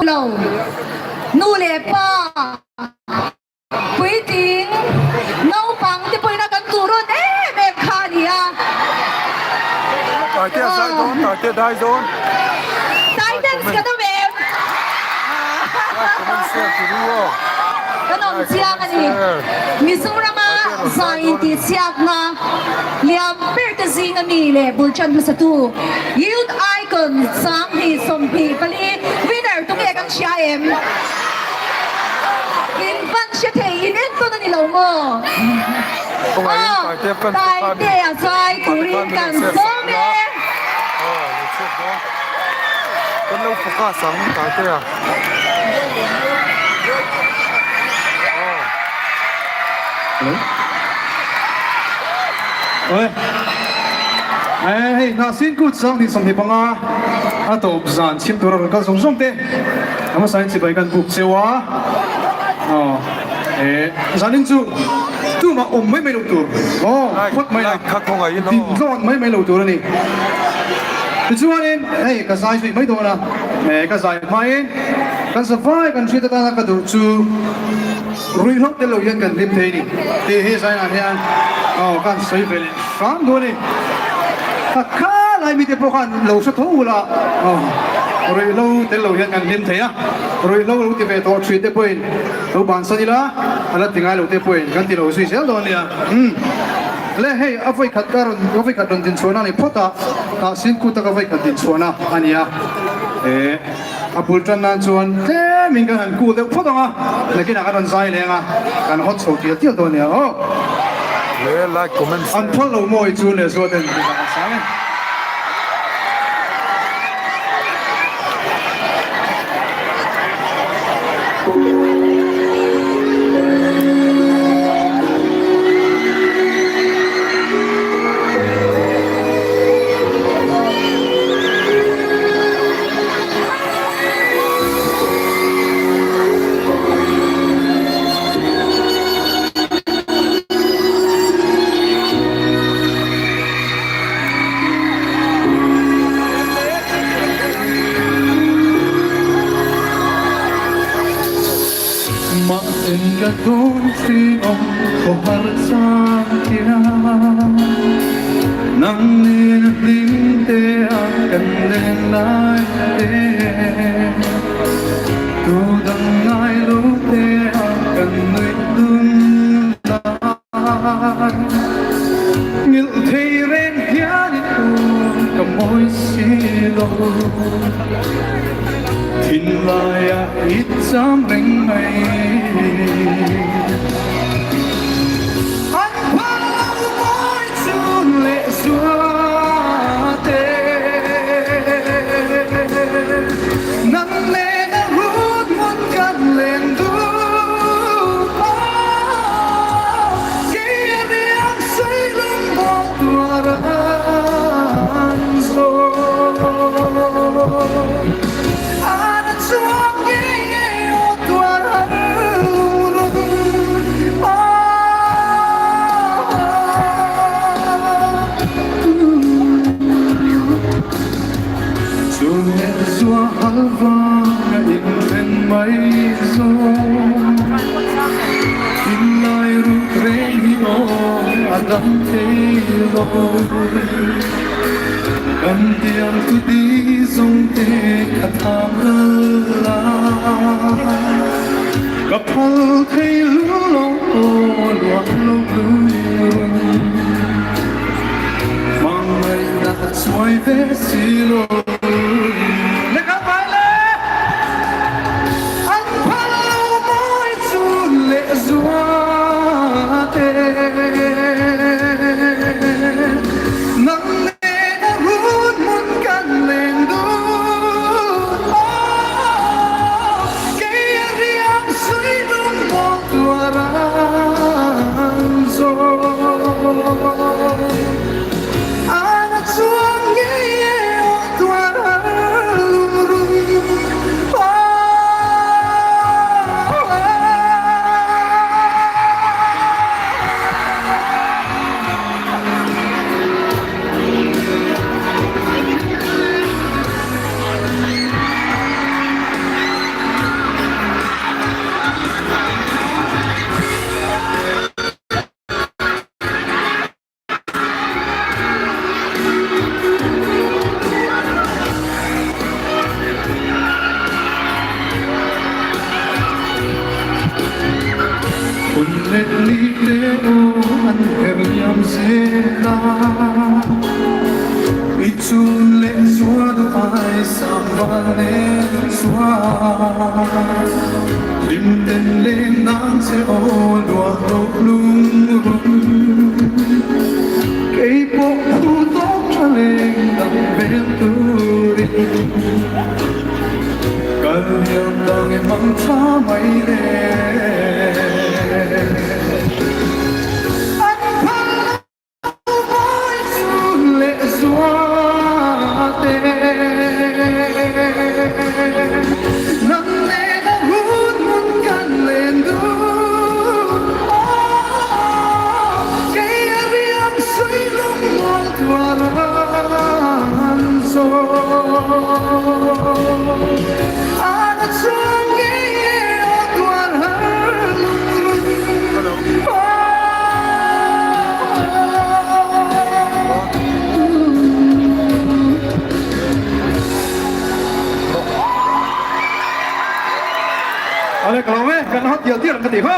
Lo. Nu leh pa, puitling, naupang te pawhin a kan duh rawn em em kha a ni a. Taitea zai dawn, Taitea dai dawn. Titans kan awm em? Like, comment, share ti ru aw. Kan awm chiang a ni. Mizorama zai intihchhiakna liam ber te zinga mi leh bul tan hmasatu Youth Icon 2024 winner tunge kan hria em? In van hre thei in entawn a ni lo maw? Aw, Taitea zai turin kan sawm e. Kan lo focus ang Taitea. Oi. Hei Hnahsin kut 2025 a tawp zan chhim tur a rawn kal zawng zawng te a hmasa in chibai kan buk cheu a aw e zanin chu tumah awm mai mai lo tur aw phawt mai la din tlawn mai mai lo tur a ni tichuanin hei ka zai zui mai dawn a e ka zai hmain kan zavai kan hriat atana ka duh chu Ruihhlo tel lo hian kan hlim thei ni tih hi Zainah hian aw kan sawi ve leh hram duh a ni. Ka kha lai mite pawh khan lo hre tho ula aw ruihhlo tel lo hian kan hlim thei a, ruihhlo lo ti ve tawh thin te pawhin lo bansan ila a la ti ngai lo te pawhin kan ti lo zui zel dawn nia. Umm le hei a vawikhat ka rawn ka vawikhat rawn dinchhuahna a ni phawt a, tah Sinkut a ka vawikhat dinchhuahna a ni a e. A bul tan nan chuan tlemin kan han kul deuh phawt ang a, nakinah kan rawn zai leng a, kan hawt chho tial tial dawn nia aw. An phal lo mawi chu leh zuat en tih a sang e. Mahse ka dawn thin awm khawhar chang hian Nang nen a hlim te a kan len lai te Tu dang ngai lo te a kan nuih dun lai Nghilh thei reng hian in awm ka mawi si lo Thinlai ah i cham reng mai. An phal lo mawi chu leh zuate Nang nen a rut hmun kan len duh a Kei a riak sei lung bawk tuar an zawh An a chuak ngei ngei aw tuar an Ka phal thei lu lo luah lo lung Hmangaihna a chuai ve si lo Le ka vai le An phal lo mawi chu leh zuate Nang nen a hun hmun kan len duh. la I chun leh zua duh ai sang val nen chuan Hlim ten leng nan che aw luah loh lungrun Kei pawh thu tawk tha leng dang vel turin Kal liam dang e hmang tha mai le. An phal lo mawi chun leh zuate. Nang nen a hun hmun kan len dun. Aw, kei a riak sawi lung mual tuar an zawng. Ana chuan ngei e aw tuar har lung run. Ale ka lo e, kan hot tial tial ka ti ho.